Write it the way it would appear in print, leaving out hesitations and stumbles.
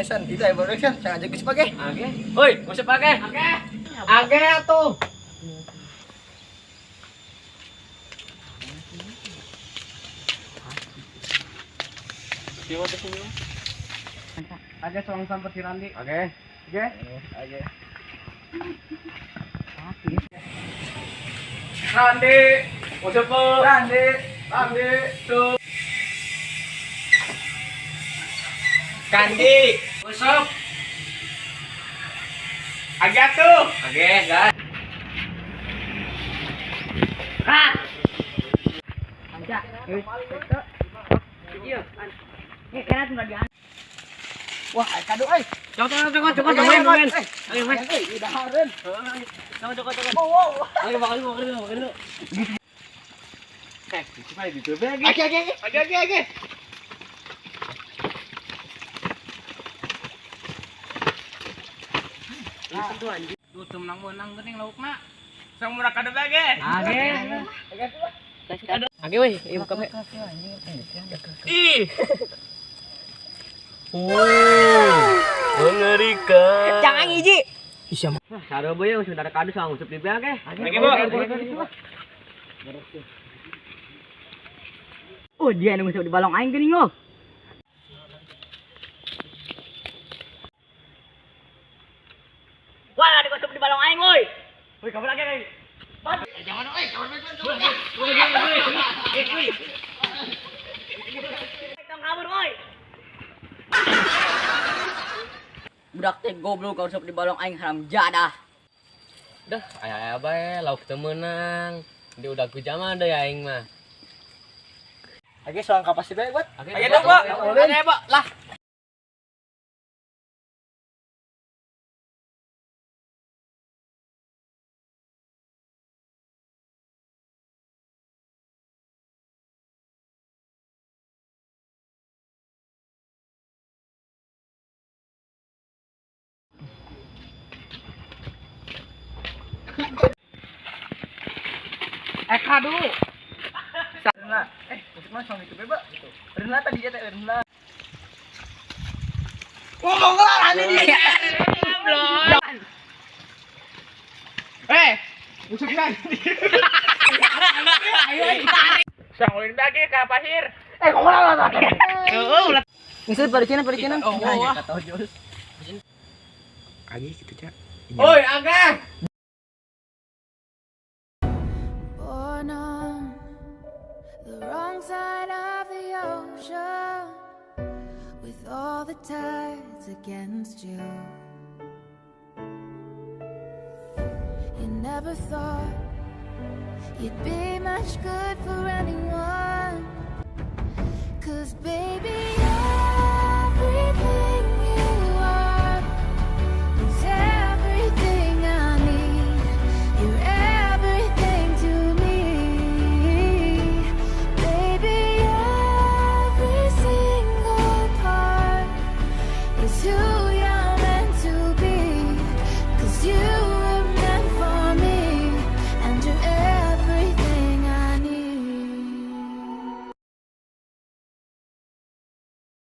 San, itu aya baru San, saya ajak geus pake. Age. Hoi, nguseup age. Age. Age atuh. Age soang samper si Randi. Age. Age. Age. Randi, nguseup. Randi, Randi, tuh. Kandi, nguseup. Age atuh. Age, guys. Rat. Anca. Iya. Eh, kena tuh lagi. Wah, kado euy. Coba coba coba coba main main. Ayo main. Euy, dahareun. Coba coba coba. Oh, wow. Ayo makan dulu, makan dulu, makan dulu. Eh, cuma di coba lagi. Age, age, age. Age, age, age. Duh, teu menang-menang geuning laukna. Sang murah kado age. Age. Age weh, ieu buka we. Ih. Mengerikan. Jangan hiji. Sarua boy geus ada kado sama nguseup di age. Age, Bu. Oh, dia nu nguseup di balong aing geuning lo. Wah, ada nguseup di balong aing woi. Woi, kabur lagi euy. Jangan euy, kabur Tong kabur woi. Budak teh goblok kau nguseup di balong aing haram jadah. Dah, aya-aya bae lauk teu meunang. Di udah ku jaman deui aing mah. Age soang kapasi bae buat. Age, Age dong, Bu. Age, Bu. Lah. Kado. Sarna. Musik mah soang itu beba gitu. Renla tadi teh renla. Ngomong lah anjing dia. Eh, musik mah. Ayo tarik. Sang ulin lagi ke pasir. Ngomong lah. Heeh, ulah. Ngisi pada cina. Oh, wah. Age gitu, Cak. Oi, age. Born on the wrong side of the ocean, with all the tides against you. You never thought you'd be much good for anyone, 'cause baby